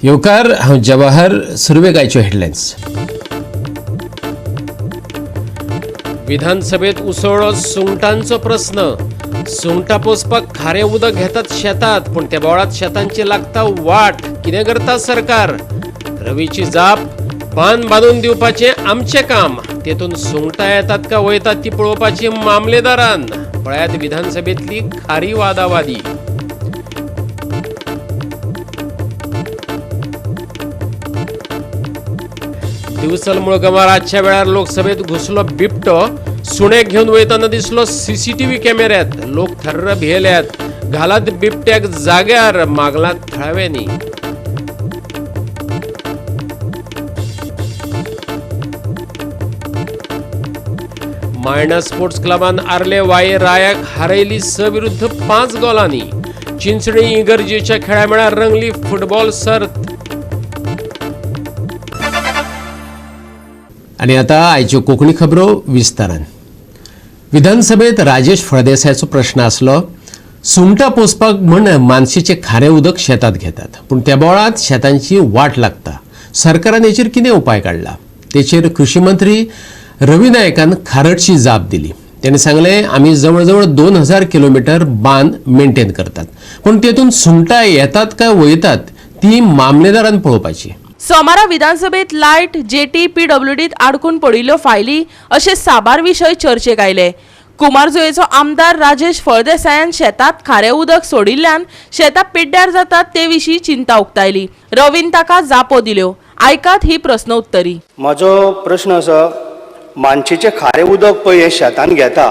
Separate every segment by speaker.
Speaker 1: येवकार, हांव जवाहर. सुरवेक आयच्यो हेडलायन्स. विधानसभेत उसळ्ळो सुंगटांचो प्रस्न. सुंगटां पोसपाक खारें उदक घेतात शेतात, पूण त्या बोळात शेतांची लागता वाट. कितें करता सरकार? रवीची जाप, बांद बांदून दिवपाचें आमचें काम, तेतून सुंगटां येतात काय वयतात ती पळोवपाची मामलेदारान. पळयात विधानसभेतली खारी वादावादी. दिवचल मुळगांवार आजच्या वेळार लोकसभेत घुसलो बिबटो. सुण्याक घेवन वयताना दिसलो सीसीटीव्ही कॅमेऱ्यात. लोक थर्र भियेल्यात. घालात बिबट्याक जाग्यार, मागलात थळाव्यांनी. मायणा स्पोर्ट्स क्लबान आर्ले वाये रायाक हारयली 6-5 गोलांनी. चिंचणी इगर्जेच्या खेळामेळार रंगली फुटबॉल सर्त. आनी आतां आयच्यो कोंकणी खबरो विस्तारान. विधानसभेत राजेश फळदेसायाचो प्रश्न आसलो, सुंगटां पोसपाक म्हण मानशेचें खारें उदक शेतात घेतात, पूण त्या बोळांत शेतांची वाट लागता. सरकारान हेचेर कितें उपाय काडला? तेचेर कृशी मंत्री रवी नायकान खारटशी जाप दिली. तेणें सांगलें, आमी जवळ जवळ 2000 किलोमिटर बांद मेंटेन करतात, पूण तेतून सुंगटां येतात काय वयतात ती मामलेदारान पळोवपाची.
Speaker 2: सोमारा विधानसभेत लायट, जेटी, पीडब्ल्यूडीत आडकून पडिल्ल्यो फायली अशे साबार विशय चर्चेक आयले. कुमारजुवेचो आमदार राजेश फळदेसायान शेतात खारें उदक सोडिल्ल्यान शेतां पिड्ड्यार जातात ते विशीं चिंता उक्तायली. रवीन ताका जापो दिल्यो. आयकात ही प्रस्न उत्तरी.
Speaker 3: म्हजो प्रश्न आसा, मानशेचें खारें उदक पळय हें शेतान घेता,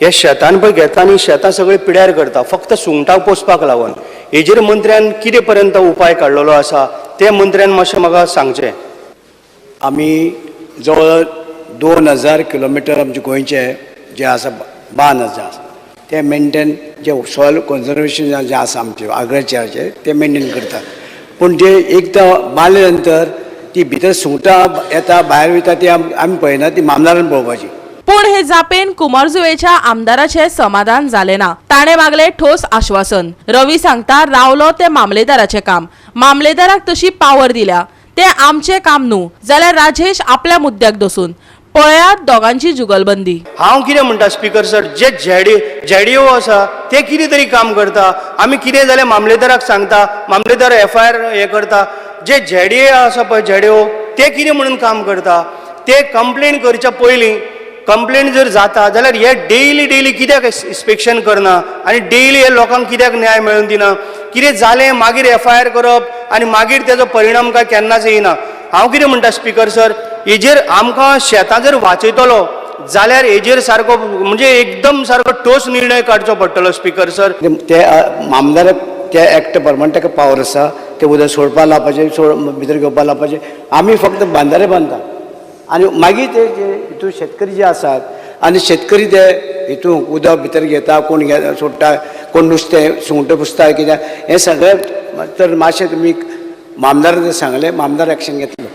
Speaker 3: हे शेतान पळय घेता आनी शेतां सगळीं पिड्यार करता फक्त सुंगटां पोसपाक लागून. हेजेर मंत्र्यान कितें पर्यंत उपाय काडलेलो आसा तें मंत्र्यान मातशें म्हाका सांगचें.
Speaker 4: आमी जवळ 2000 किलोमिटर आमचे गोंयचे जे आसा बांद जे आसा ते मेनटेन, जे सॉयल कॉन्जर्वेशन जे आसा आमचे आग्रिकल्चराचे ते मेनटेन करतात. पूण जे एकदां बांदले नंतर ती भितर सुंगटां येता भायर वयता ती आमी पळयना, ती मामदारान पळोवपाची.
Speaker 2: पूण हे जापेन कुमारजुवेच्या आमदाराचे समाधान जालें ना. ताणें मागलें ठोस आश्वासन. रवी सांगता, रावलो ते मामलेदाराचें काम. मामलेदाराक तशी पावर दिल्या, तें आमचें काम न्हू. जाल्यार राजेश आपल्या मुद्द्याक दसून. पळयात दोगांची जुगलबंदी.
Speaker 3: हांव कितें म्हणटा स्पिकर सर, जे झेडीओ आसा ते कितें तरी काम करता. आमी कितें जालें मामलेदाराक सांगता, मामलेदार एफआयआर हें करता. जे झेडीए आसा पळय झेडीओ, ते कितें म्हणून काम करता? ते कंप्लेन करच्या पयलीं कंप्लेन जर जाता जाल्यार हे डेली डेली कित्याक इन्स्पेक्शन करना आनी डेली हे लोकांक कित्याक न्याय मेळून दिना? कितें जालें मागीर एफआयआर करप आनी मागीर तेजो परिणाम काय केन्नाच येयना. हांव कितें म्हणटा स्पिकर सर, हेजेर आमकां शेतां जर वाचयतलो जाल्यार हेजेर सारको म्हणजे एकदम सारको ठोस निर्णय काडचो पडटलो स्पिकर सर.
Speaker 4: ते मामदाराक त्या एक्ट प्रमाण ताका पावर आसा, ते उदक सोडपा लावपाचें, सोड भितर घेवपा लावपाचें. आमी फक्त बांदारे बांदता आनी मागीर ते जे हितून शेतकरी जे आसात आनी शेतकरी ते हितून उदक भितर घेता, कोण सोडटा, कोण नुस्तें सुंगटां पुसता कितें हें सगळें. तर मातशें तुमी मामदारान सांगलें, मामदार एक्शन घेतलो.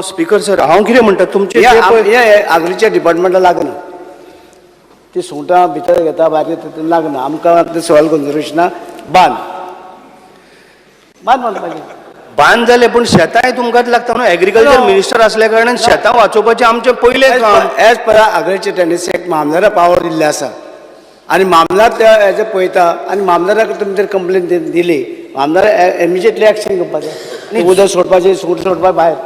Speaker 3: स्पिकर सर, हांव कितें म्हणटा तुमचें
Speaker 4: हे आग्रीच्या डिपार्टमेंटा लागना, ती सुंगटां भितर घेता भायर घेता ते लागना आमकां. ते सॉयल कन्जर्वेशना बांद बांद बांदपाचें
Speaker 3: बांद जालें, पूण शेतांय तुमकांच लागता न्हू. एग्रीकल्चर मिनिस्टर असल्या कारणान शेतां वाचोवपाचें आमचें पयलें काम.
Speaker 4: एज पर आग्रीचे टेंडन्सी एक्ट मामदारा पावर दिल्ले आसा आनी मामदार ते एज पळयता आनी मामदाराक तुमी जर कंप्लेन दिली, मामदार इमिजिएटली एक्शन घेवपाचें, उदक सोडपाचें, सुंगटां सोडपा भायर.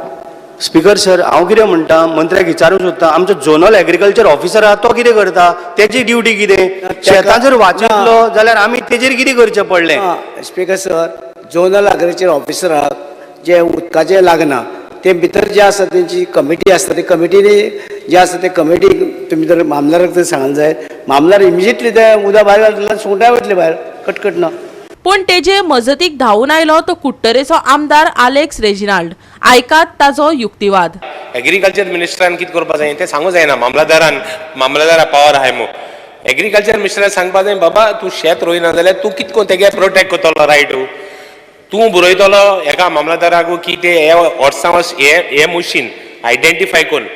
Speaker 3: स्पिकर सर, हांव कितें म्हणटा मंत्र्याक विचारूंक सोदता, आमचो झोनल एग्रीकल्चर ऑफिसर आहा तो कितें करता? तेजी ड्युटी कितें? शेतां जर वाचयतलो जाल्यार आमी तेजेर कितें करचें पडलें?
Speaker 4: स्पिकर सर, झोनल एग्रीकल्चर ऑफिसराक जे उदकाचें लागना, ते भितर जे आसा तेंची कमिटी आसता, ते कमिटीनी जे आसा ते कमिटी तुमी जर मामदाराक जर सांगलें जायत, मामदार इमिजिएटली ते उदक भायर घालतले, सुंगटां वयतले भायर कटकट ना.
Speaker 2: पूण तेजे मजतीक धांवून आयलो तो कुडटरेचो आमदार आलेक्स रेजिनाल्ड. आयकात ताजो युक्तिवाद.
Speaker 5: एग्रीकल्चर मिनिस्टरान कितें करपा जाय तें सांगू जायना मामलादारान. मामलादारा पावर आहाय मू. एग्रीकल्चर मिनिस्टरान सांगपा जाय, बाबा तूं शेत रोयना जाल्यार तूं कितें करून तेगे प्रोटेक्ट करतलो रायट? तूं बरयतलो एका मामलादाराक की ते हे वर्सां वर्स हे हे मुशीन आयडेंटिफाय करून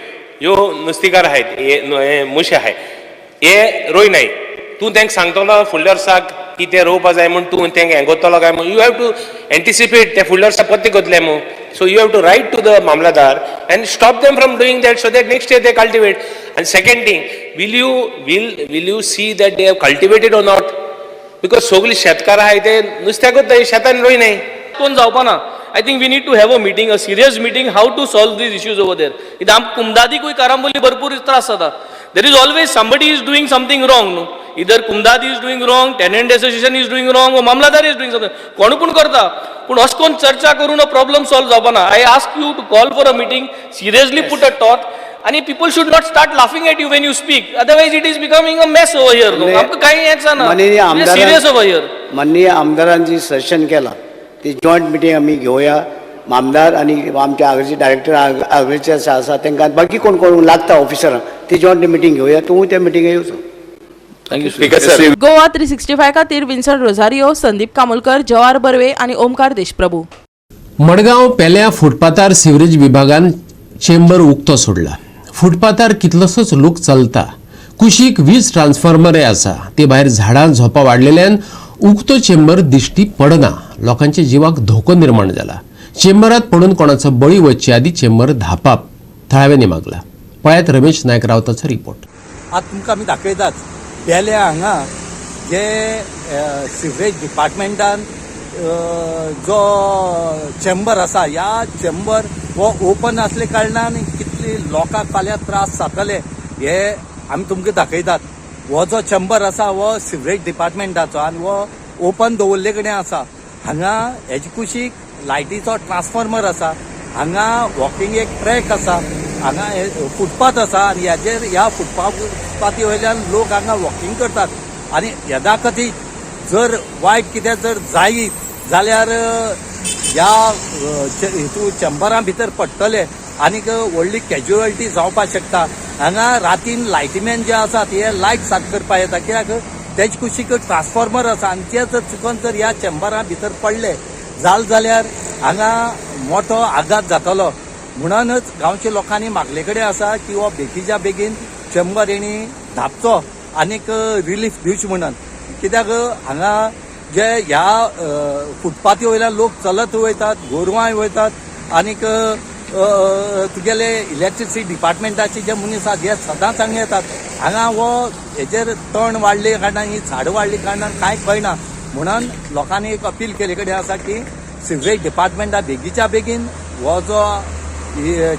Speaker 5: ह्यो नुस्तेकार आहाय, हे मुशे आहाय, हे रोयनाय. तूं तांकां सांगतलो फुडल्या वर्साक की की ते रोवपा जाय म्हूण तूं तेंकां हें करतलो काय म्हूण. You have to anticipate ते फुडल्या वर्सा परते करतले म्हूण. So you have to write to the mamlatdar and stop them from doing that so that next year they cultivate. And second thing, will you see that they have cultivated or not? Because सगळीं शेतकारां आहाय ते नुस्त्याकूच शेतान रोयनाय.
Speaker 6: कोण जावपा ना. I think we need to have a meeting, a serious meeting, how to solve these issues over there. कित्याक आम कुमदादीकूय कारांबोली भरपूर त्रास जाता. There is always somebody is doing something wrong न्हू. Either Kumdadi is doing wrong, tenant association is doing wrong, वो मामलादार is doing something. कोण पूण करता, पूण अशें करून चर्चा करून प्रॉब्लम सॉल्व जावपा ना. I ask you to call for a meeting, seriously put a thought, आनी people should not start laughing at you when you speak, otherwise it is becoming a mess over here न्हू. आमकां कांय हेंच
Speaker 4: माननीय
Speaker 6: जाना
Speaker 4: आमदारान
Speaker 6: सिरियस ओवर here.
Speaker 4: माननीय आमदारान जी सजेशन केलां ती जॉयंट मिटींग आमी घेवया. आमदार आनी आमचे आगरीचे डायरेक्टर आगरीचे आसा तांकां, बाकी कोण कोण लागता ऑफिसरां, ती जॉयंट मिटींग घेवया. तूं त्या मिटिंगेक येवचो.
Speaker 6: Thank you.
Speaker 5: Speaker sir.
Speaker 2: Goa 365 खातीर विन्सन रोझारियो, संदीप कामोलकर, जवाहर बर्वे आनी ओमकार देशप्रभू.
Speaker 1: मडगांव पेल्या फुटपाथार सिवरेज विभागान चेंबर उक्तो सोडला. फुटपाथार कितलोसोच लोक चलता. कुशीक वीज ट्रान्सफॉर्मरय आसा. ते भायर झाडां झोपां वाडलेल्यान उक्तो चेंबर दिश्टी पडना. लोकांच्या जिवाक धोको निर्माण जाला. चेंबरात पडून कोणाचो बळी वचचे आदी चेंबर धापाप थळाव्यांनी मागला. पळयात रमेश नायक रावताचो रिपोर्ट.
Speaker 7: आतां तुमकां आमी दाखयतात, पेल्या हांगा जे सिवरेज डिपार्टमेंटान जो चेंबर आसा, ह्या चेंबर हो ओपन आसले कारणान कितले लोकांक फाल्यां त्रास जातले हे आमी तुमकां दाखयतात. हो जो चेंबर आसा हो सिवरेज डिपार्टमेंटाचो आनी हो ओपन दवरले कडेन आसा. हांगा हेजे कुशीक लायटीचो ट्रान्सफॉर्मर आसा. हांगा वॉकिंग एक ट्रॅक आसा. हांगा फुटपाथ आसा आनी हेजेर ह्या फुटपाथी वयल्यान लोक हांगा वॉकिंग करतात आनी येदाकती जर वायट कितें जर जायत जाल्यार ह्या हितू चेंबरा भितर पडटले आनीक व्हडली कॅज्युअलिटी जावपाक शकता. हांगा रातीन लायटीमॅन जे आसात हे लायट साफ करपाक येता, कित्याक तेजे कुशीक ट्रान्सफॉर्मर आसा आनी ते जर चुकोन जर ह्या चेंबरा भितर पडले जाल जाल्यार हांगा मोठो आघात जातलो. म्हणूनच गांवच्या लोकांनी मागले कडेन आसा की हो बेगीच्या बेगीन चेंबर हेणी धापचो आनीक रिलीफ दिवची म्हणून, कित्याक हांगा जे ह्या फुटपाथी वयल्यान लोक चलत वयतात, गोरवांय वयतात आनीक तुगेले इलेक्ट्रिसिटी डिपार्टमेंटाचे जे मनीस आसात हे सदांच हांगा येतात. हांगा हो हेजेर तण वाडले कारणान, ही झाडां वाडली कारणान कांय कळना. म्हणून लोकांनी एक अपील केले कडेन आसा की सिवरेज डिपार्टमेंटा बेगीच्या बेगीन हो जो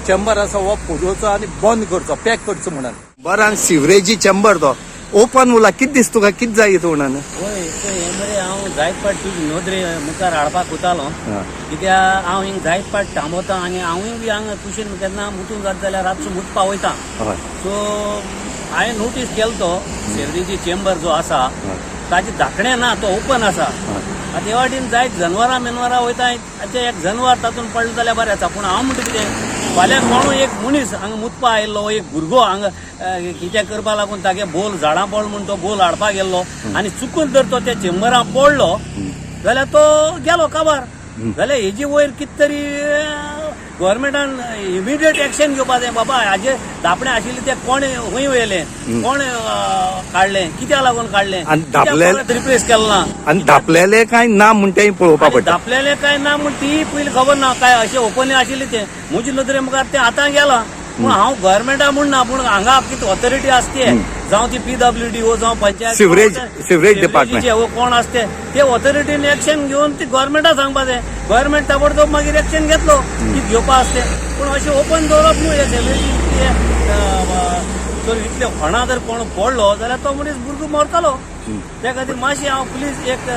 Speaker 7: चेंबर आसा हो पुरोवचो आनी बंद करचो, पॅक करचो म्हणून. बरं, आनी सिवरेजी चेंबर तो ओपन उरला, कितें दिसता तुका, कितें जाय म्हणून?
Speaker 8: वय, ते हें मरे, हांव जायत फावट तुजी नदरे मुखार हाडपाक वतालो, कित्याक हांव हिंग जायत फावट थांबोता आनी हांवूय बी हांगा कुशीन केन्ना मुतूंक जाता जाल्यार रातचो मुतपा वयता. सो हांवें नोटीस केलो, तो सेवरीची चेंबर जो आसा ताजे धाकणें ना, तो ओपन आसा. आतां हे वाटेन जायत जनवरां मेनवरां वयता, आतां एक जनवर तातूंत पडलें जाल्यार बरें आसा. पूण हांव म्हणटा कितें, फाल्यां कोणूय एक मनीस हांगा मुतपा आयिल्लो, एक भुरगो हांगा कितें करपा लागून तागे बोल झाडां पड म्हूण तो बोल हाडपाक गेल्लो आनी चुकून जर तो त्या चेंबरां पडलो जाल्यार तो गेलो काबार. जाल्यार हेजी वयर कितें तरी गव्हर्मेंटान इमिडिएट एक्शन घेवपा जाय. बाबा, हाजे धापणें आशिल्लें तें कोण खंय व्हेलें, कोण काडलें, कित्याक लागून काडलें?
Speaker 7: आनी
Speaker 8: रिप्लेस केलें ना?
Speaker 7: आनी धापलेले काय ना म्हण तें पळोवपा
Speaker 8: आनी
Speaker 7: पडटा.
Speaker 8: धापलेलें काय ना म्हण ती पयलीं खबर ना. काय अशें ओपनली आशिल्लें तें म्हजे नदरे मुखार तें आतां गेलां. पूण हांव गव्हर्मेंटा म्हूण ना, पूण हांगा कितें ऑथॉरिटी आसते, जावं ती पीडब्ल्यूडी हो, जावं पंचायत,
Speaker 7: सिवरेज डिपार्टमेंट.
Speaker 8: हो कोण आसते ते ऑथॉरिटीन एक्शन घेवन ती गव्हर्मेंटा सांगपा जाय. गव्हर्मेंट ताबडतोब मागीर एक्शन घेतलो कितें घेवपा आसते. पूण अशें ओपन दवरप न्हू हे सेवरेजी. जर इतले खणां जर कोण पडलो जाल्यार तो मनीस भुरगो मरतलो. त्या खातीर मातशी हांव प्लीज एक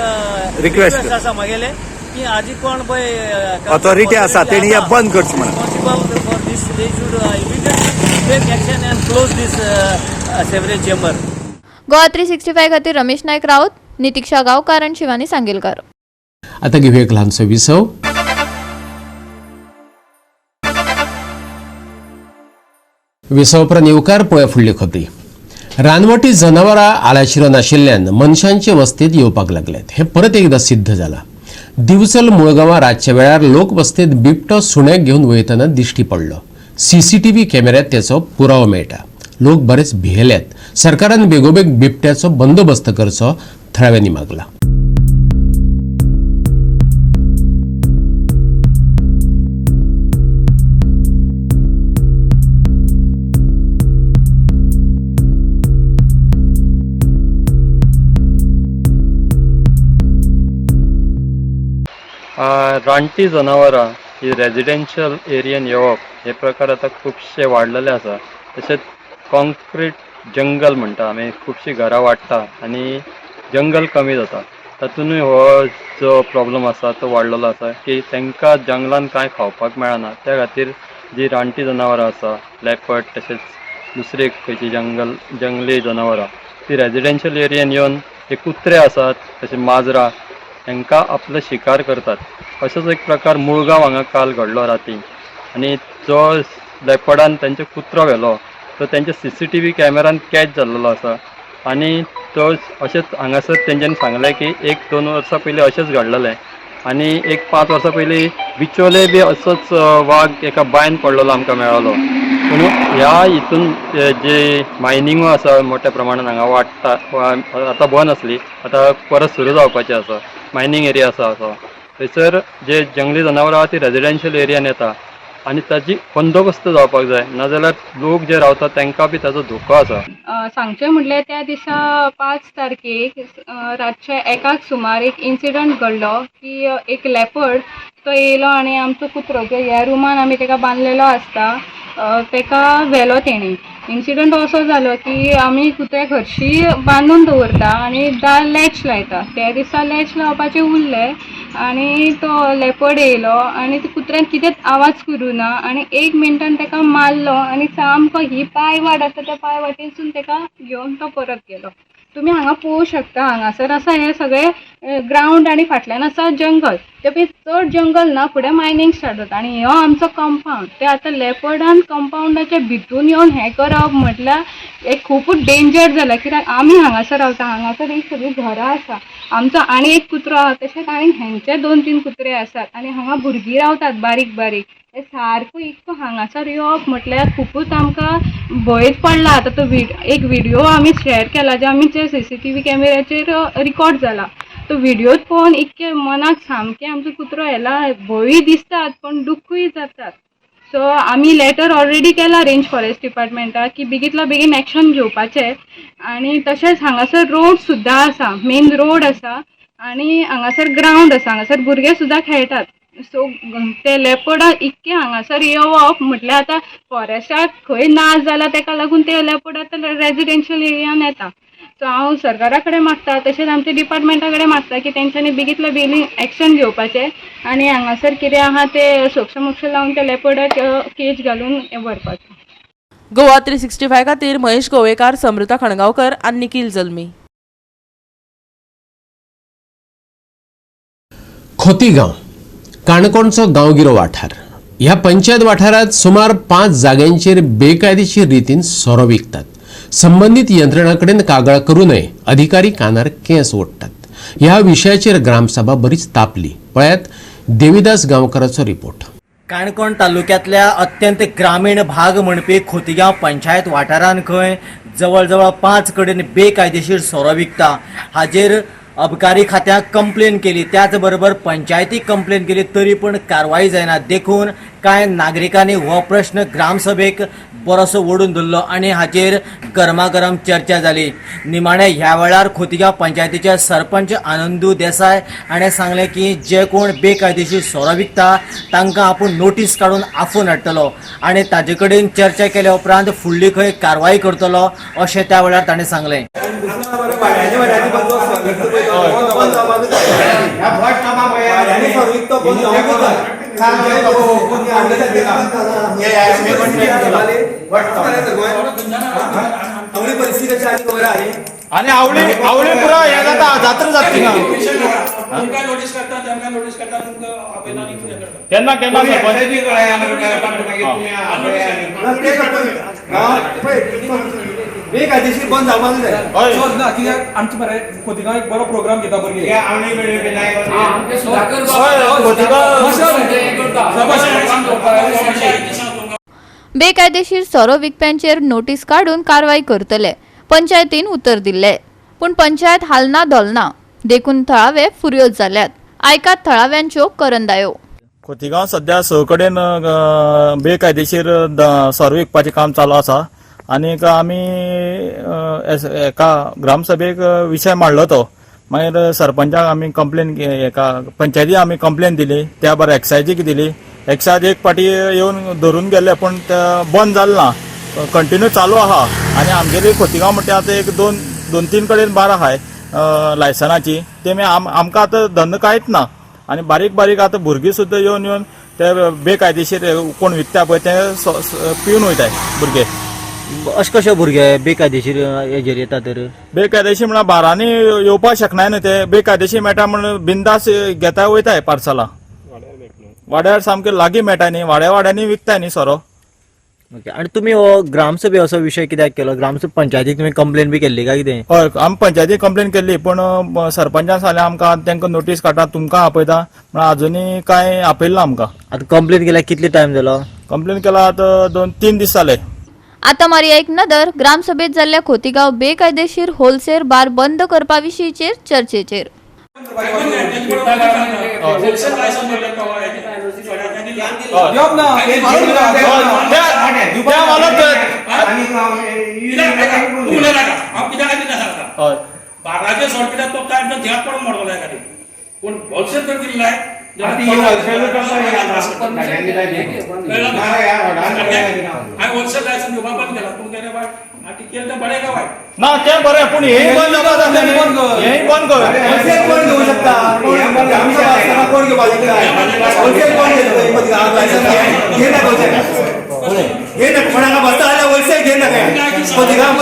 Speaker 7: Request.
Speaker 8: Request आसा मागेले की हाजी कोण पळय
Speaker 7: Authority आसा, तेणी हें बंद करचें म्हणून.
Speaker 8: Responsible for this, they should immediately take action and close this sewerage chamber.
Speaker 9: Goa 365 खातीर रमेश नायक राऊत, नितिक्षा गांवकार आणि शिवानी सांगेलकर.
Speaker 1: आता घेऊया एक ल्हानसो विसव. विसव उपरांत येवकार. पळोवया फुडल्यो खबरी. रानवटी जनावरां आलाशिरो नाशिल्ल्यान मनशांचे वस्तीत येवपाक लागल्यात हें परत एकदां सिद्ध जालां. दिवचल मुळगांवां रातच्या वेळार लोकवस्तीत बिबटो सुण्याक घेवन वयतना दिश्टी पडलो. सीसीटीव्ही कॅमेऱ्यात त्याचो पुरावो मेळटा. लोक बरेच भियेल्यात. सरकारान बेगोबेग बिबट्याचो बंदोबस्त करचो थळाव्यांनी मागला.
Speaker 10: रानटी जनावरां ही रेजिडेन्शियल एरियेन येवप हे प्रकार आतां खुबशे वाडलेले आसा. तशेंच कॉन्क्रीट जंगल म्हणटा आमी, खुबशीं घरां वाडटा आनी जंगल कमी जाता, तातूंनय हो जो प्रॉब्लम आसा तो वाडलेलो आसा की तांकां जंगलान कांय खावपाक मेळना. त्या खातीर जी रानटी जनावरां आसा, लेपर्ड तशेंच दुसरी खंयची जंगली जनावरां, ती रेजिडेन्शियल एरियेन येवन जे कुत्रे आसात तशें माजरां हांकां आपलो शिकार करतात. असोच एक प्रकार मुळगांव हांगा काल घडलो राती आनी जो लेपर्डान तांचो कुत्रो व्हेलो तो तेंच्या सीसीटीव्ही कॅमेरान कॅच जाल्लेलो आसा. आनी तो अशेंच हांगासर तेंच्यांनी सांगलें की 1-2 वर्सां पयलीं अशेंच घडलेलें आनी एक 5 वर्सां पयलीं बिचोले बी असोच वाग एका बांयन पडलेलो आमकां मेळ्ळो. पूण ह्या हितून जे मायनिंगूय आसा मोठ्या प्रमाणान हांगा वाडटा, आतां बंद आसली, आतां परत सुरू जावपाची आसा. मायनींग एरिया आसा असो थंयसर जे जंगली जनावरां आहा ती रेजिडेन्शियल एरियान येता आनी ताजी बंदोबस्त जावपाक जाय, नाजाल्यार लोक जे रावतात तांकां बी ताजो धोको आसा.
Speaker 11: सांगचें म्हटल्यार त्या दिसा 5 तारखेक रातच्या 1 सुमार एक इन्सिडंट घडलो की एक लेपर्ड तो येयलो आनी आमचो कुत्रो जो ह्या रुमान आमी तेका बांदलेलो आसता तेका व्हेलो तेणी. इन्सिडंट असो जालो की आमी कुत्र्याक हरशीं बांदून दवरता आनी दार लॅच लायता. त्या दिसा लॅच लावपाचें उरलें आनी तो लेपर्ड येयलो आनी त्या कुत्र्यान कितेंच आवाज करूं ना आनी 1 मिनटान तेका मारलो आनी सामको ही पांय वाट आसा त्या पांय वाटेनसून तेका घेवन तो परत गेलो. तुमी हांगा पळोवंक शकता, हांगासर आसा हें सगळें ग्रावंड आनी फाटल्यान आसा जंगल. ते पळय चड जंगल ना, फुडें मायनींग स्टार्ट जाता आनी हो आमचो कंपावंड. ते आतां लेपर्डान कंपावंडाच्या भितून येवन हें करप म्हटल्यार एक खुबूच डेंजर जाला. कित्याक आमी हांगासर रावता, हांगासर ही सगळीं घरां आसा, आमचो आनी एक कुत्रो आहा, तशेंच आनी हेंचे 2-3 कुत्रे आसात आनी हांगा भुरगीं रावतात बारीक बारीक. ते सारको इतको हांगासर येवप म्हटल्यार खुबूच आमकां भंयच पडला. आतां तो एक व्हिडियो आमी शेअर केला जे आमचे सीसीटीव्ही कॅमेऱ्याचेर रिकॉर्ड जाला. तो व्हिडियोच पळोवन इतके मनाक सामकें आमचो कुत्रो येला भंयूय दिसतात पण दुख्खूय जातात. सो आमी लेटर ऑलरेडी केला रेंज फॉरेस्ट डिपार्टमेंटाक की बेगीतल्या बेगीन एक्शन घेवपाचें. आनी तशेंच हांगासर रोड सुद्दां आसा, मेन रोड आसा आनी हांगासर ग्रावंड आसा, हांगासर भुरगे सुद्दां खेळटात. सो ते लेपर्डा इतके हांगासर येवप म्हटल्यार आतां फॉरेस्टाक खंय ना जाला तेका लागून ते लेपर्ड आतां रेजिडेन्शियल एरियान येता. सो हांव सरकारा कडेन मागता तशेंच आमच्या डिपार्टमेंटा कडेन मागता की तेंच्यांनी बेगीतल्या बेगीन एक्शन घेवपाचें आनी हांगासर कितें आहा ते सोक्ष मोक्ष लावन त्या लेपर्डाक केज घालून हें व्हरपाचें.
Speaker 2: गोवा 365 खातीर महेश गोवेकार, समृता खणगांवकर आनी निखिल जल्मी.
Speaker 1: खोतीगांव काणकोणचो गांवगिरो वाठार. ह्या पंचायत वाठारांत सुमार 5 जाग्यांचेर बेकायदेशीर रितीन सोरो विकतात. संबंदीत यंत्रणा कडेन कागाळ करूनय अधिकारी कानार केंस ओडटात. ह्या विशयाचेर ग्रामसभा बरीच तापली. पळयात देविदास गांवकाराचो रिपोर्ट.
Speaker 12: काणकोण तालुक्यांतल्या अत्यंत ग्रामीण भाग म्हणपी खोतीगांव पंचायत वाठारांत खंय जवळ जवळ 5 कडेन बेकायदेशीर सोरो विकता. हाजेर अबकारी खात्याक कंप्लेन केली, त्याच बरोबर पंचायतीक कंप्लेन केली, तरी पण कारवाई जायना. देखून कांय नागरिकांनी हो प्रश्न ग्रामसभेक बरोसो ओडून धरलो आनी हाचेर गरमागरम चर्चा जाली. निमाणे ह्या वेळार खोतीगांव पंचायतीचे सरपंच आनंदू देसाय हाणें सांगलें की जे कोण बेकायदेशीर सोरो विकता तांकां आपूण नोटीस काडून आफोवन हाडटलो आनी ताजे कडेन चर्चा केल्या उपरांत फुडली खंय कारवाई करतलो अशें त्या वेळार ताणें सांगलें.
Speaker 13: आणि आवळी आवळी पुरा हे जाता जात्रा जाता केन्ना केन्ना
Speaker 3: बेकायदेशीर बंद जावपाक जाय.
Speaker 14: ना कित्याक आमचे मरे खोतीगांव एक बरो प्रोग्राम घेता भुरगे.
Speaker 9: बेकायदेशीर सोरो विकप्यांचेर नोटीस काडून कारवाय करतले पंचायतीन उतर दिल्ले, पूण पंचायत हालना धोलना देखून थळावे फुर्योज जाल्यात. आयकात थळाव्यांच्यो करंदायो.
Speaker 13: खोतीगांव सध्या स कडेन बेकायदेशीर सोरो विकपाचें काम चालू आसा आनीक आमी एका ग्रामसभेक विशय मांडलो तो मागीर सरपंचाक आमी कंप्लेन हेका पंचायती आमी कंप्लेन दिली, त्या बरें एक्सायजीक दिली. एक्सायज एक पाटी येवन धरून गेले पूण बंद जालें ना, कंटिन्यू चालू आहा. आनी आमगेली खोतिगांव म्हणटा आतां एक दोन तीन कडेन बार आहाय लायसनाची, ते आमकां आतां धंदो कांयच ना. आनी बारीक बारीक आतां भुरगीं सुद्दां येवन येवन ते बेकायदेशीर कोण विकता पळय ते पिवन वयताय भुरगे.
Speaker 12: अशें कशे भुरगे बेकायदेशीर हेजेर येता तर?
Speaker 13: बेकायदेशीर म्हळ्यार बारांनी येवपाक शकनाय न्हू ते, बेकायदेशीर मेळटा म्हण बिंदास घेता वयताय पार्सलां. वाड्यार सामके लागीं मेळटा न्ही, वाड्या वाड्यांनी विकताय न्ही सोरो.
Speaker 12: ओके, आनी तुमी हो ग्रामसभे असो विशय कित्याक केलो? ग्रामसभा पंचायतीक तुमी कंप्लेन बी केल्ली काय कितें?
Speaker 13: हय, आमी पंचायतीक कंप्लेन केल्ली पूण सरपंचान सांगलें आमकां तांकां नोटीस काडटा, तुमकां आपयता म्हण आजुनूय कांय आपयलें ना आमकां.
Speaker 12: आतां कंप्लेन केल्यार कितले टायम जालो?
Speaker 13: कंप्लेन केला आतां 2-3 दीस जाले.
Speaker 9: आतां मारया एक नदर ग्रामसभेत जाल्ल्या खोतीगांव बेकायदेशीर होलसेल बार बंद करपा विशींचेर चर्चेचेर.
Speaker 14: बाराचे सोड कित्याक तो काय धियाक पडून मरतलो एखादी, पूण होलसेल तर दिल्ला. हांवें होलसेल लायसन्स दिवपा बंद केला, पूण केलें वायट आनी केलें तें बरें काय वायट
Speaker 13: ना तें बरें, पूण हेंय बंद जावपा जाय, हेंय बंद कर.
Speaker 15: होलसेल कोण घेवंक शकता? कोण घेवपाक शकता? होलसेल कोण घेतलो? घेनाका, घेनाका कोणाक बसता जाल्यार होलसेल घेनाका, खोतिगांव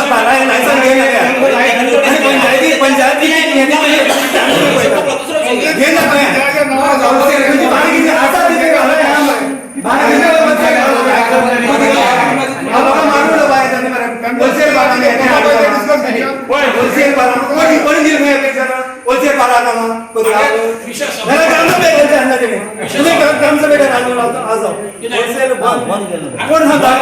Speaker 15: लायसन घेनाका. पंचायती पंचायती घेनाका. आसा होलसेल बारा कोणी दिलें होलसेल बारा कोण सांगता?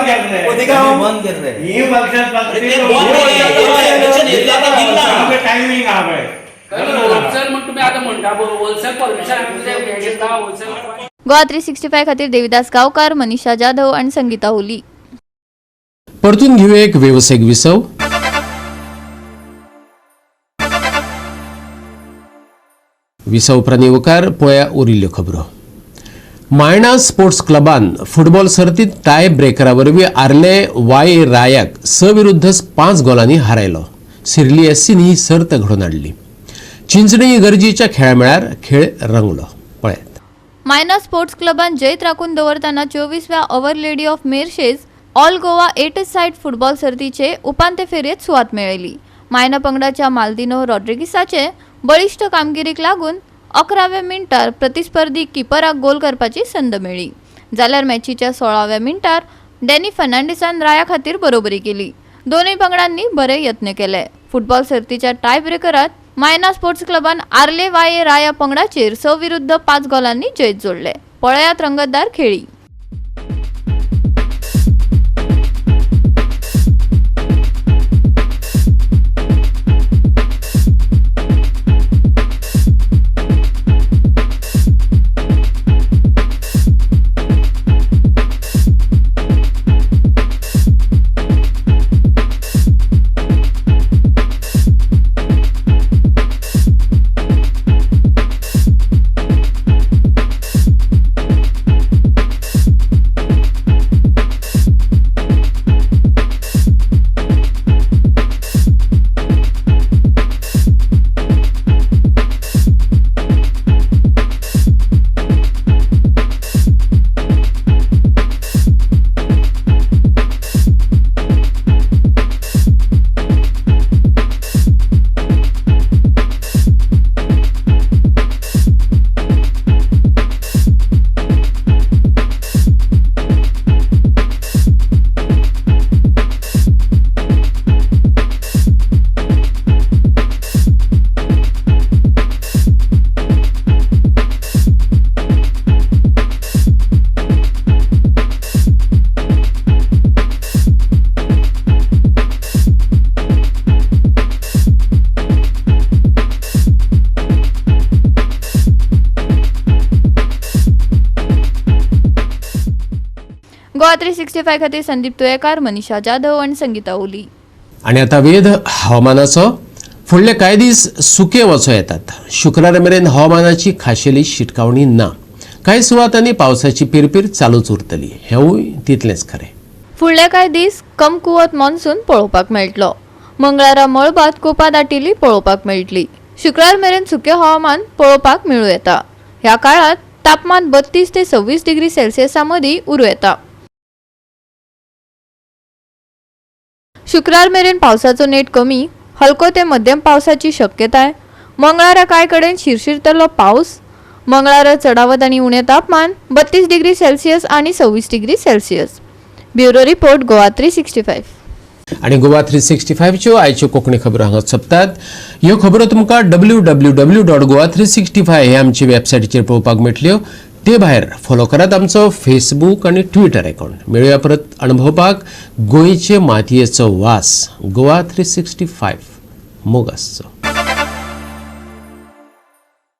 Speaker 9: गोवा 365 खातीर देविदास गांवकार, मनीषा जाधव आणि संगीता होली.
Speaker 1: परतून घेऊया एक वेवसायिक विसव. विसव उपरांत येवकार पळया उरिल्ल्यो खबरो. मायणा स्पोर्ट्स क्लबान फुटबॉल सर्तीत टाय ब्रेकरा वरवीं आर्ले वाय रायाक 6-5 गोलांनी हारायलो. सिर्ली एससीन ही सर्त घडोवन हाडली. चिंचणी गरजेच्या खेळा मेळार खेळ रंगलो. पळयात.
Speaker 9: मायना स्पोर्ट्स क्लबान जैत राखून दवरतना 24व्या Our Lady of Mercies all Goa 8 side football सर्तीचे उपांत्य फेरयेत सुवात मेळयली. मायना पंगडाच्या माल्दिनो रॉड्रिगिसाचे बळिश्ट कामगिरीक लागून 11व्या मिनटार प्रतिस्पर्धी किपराक गोल करपाची संद मेळ्ळी, जाल्यार मॅचीच्या 16व्या मिनटार डॅनी फर्नांडीसान राया खातीर बरोबरी केली. दोनूय पंगडांनी बरे यत्न केले. फुटबॉल सर्तीच्या टाय ब्रेकरात मायना स्पोर्ट्स क्लबान आर्ले वाये राया पंगडाचेर 6-5 गोलांनी जैत जोडले. पळयात रंगतदार खेळी. गोवा 365 खातीर संदीप तुयेकार, मनीषा जाधव आणि संगीता ओली.
Speaker 1: आणि आता वेध हवामानाचो. फुडले कांय दीस सुके वचो येतात. शुक्रारा मेरेन हवामानाची खाशेली शिटकावणी ना. कांय सुवातांनी पावसाची पिरपीर चालूच उरतली, हेंवूय तितलेंच खरें.
Speaker 9: फुडले कांय दीस कमकुवत मॉन्सून पळोवपाक मेळटलो. मंगळारा मळबात कोपा दाटिल्ली पळोवपाक मेळटली. शुक्रार मेरेन सुकें हवामान पळोवपाक मेळूं येता. ह्या काळांत तापमान 32 ते 26 डिग्री सेल्सियसा मदीं उरूं येता. शुक्रार मेरेन पावसाचो नेट कमी, हलको ते मध्यम पावसाची शक्यताय. मंगळारा कांय कडेन शिरशिरतलो पावस. मंगळारा चडावत आनी उणें तापमान 32 डिग्री सेल्सियस आनी 26 degree Celsius. Bureau report, Goa 365.
Speaker 1: आनी गोवा 365च्यो आयच्यो कोंकणी खबरो हांगा सोंपतात. ह्यो खबरो तुमकां www.goa365 हे आमचे वेबसायटीचेर पळोवपाक मेळटल्यो. ते भायर फॉलो करात आमचो फेसबूक आनी ट्विटर अकाउंट. मेळुया परत अणभवपाक गोंयचे मातयेचो वास. गोवा 365 मोग आसचो.